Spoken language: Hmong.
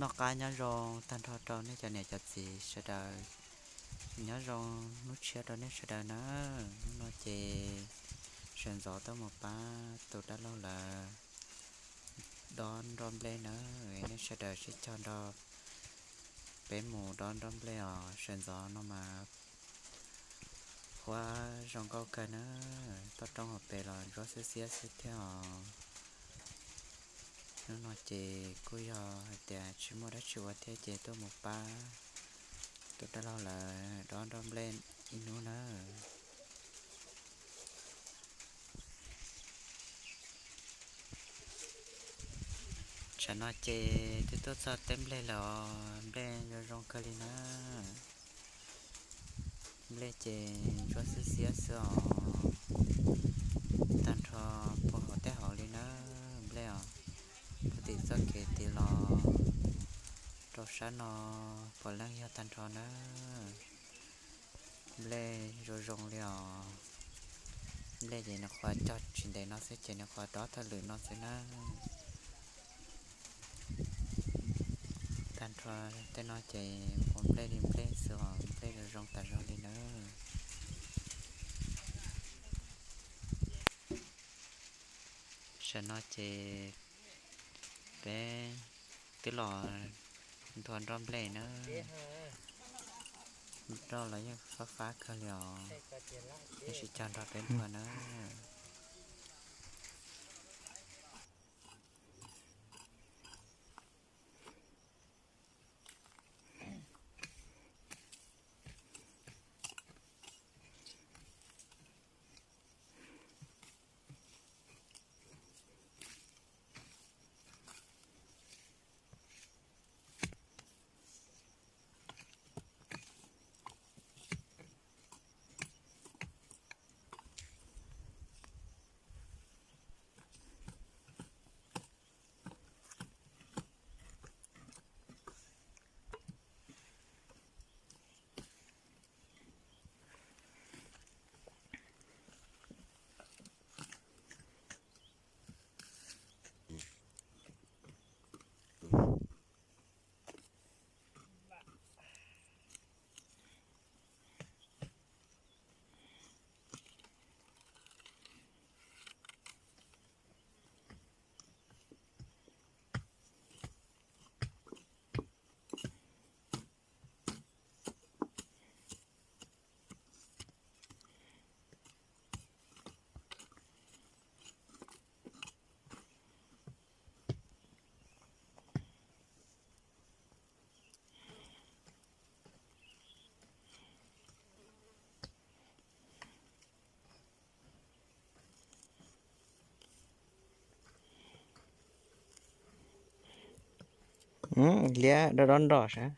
Noj qab nyob zoo tag nrho rau nej cov niam cov txiv sawv daws. Nyob zoo hnub tshiab rau nej sawv daws na. Hnub no ces sawv ntxov tuaj mus pab tus dab laug lawv dob nroj nplej na. Nej sawv daws sib cog nrog peb mus dob nroj nplej os. Sawv ntxov no mas huab zoo nkauj kawg na. Toj roob hauv pes los ntsuab xiab xiab xwb thiab os. Hnub no ces kuj yog hais tias tsis muaj dab tsi ua thiab ces tuaj mus pab tus dab laug lawv dob nroj nplej ib hnub na. Tsam no ces twb tuaj txog teb nplej lawm os, nplej zoo zoo kawg li na. Nplej ces ntsuab xiab xiab xwb os, tag nrho puag hauv tej hauv li na nplej os. Puag tim txoj kev tid los rau sab no puav leej yog tag nrho na. Nplej zoo zoo li os. Nplej ces nws qhuav cog tsis ntev no xwb ces nws qhuav dob thawj lwm no xwb na. Tag nrho tej no ces ua nplej li nplej xwb os, nplej zoo zoo tas zog li na. Tam no ces peb twb los nthua nroj nplej na. Nroj los yeej fab fab kawg li os. Peb sib cog nrog peb nthua na. Liab dob dob nroj sav.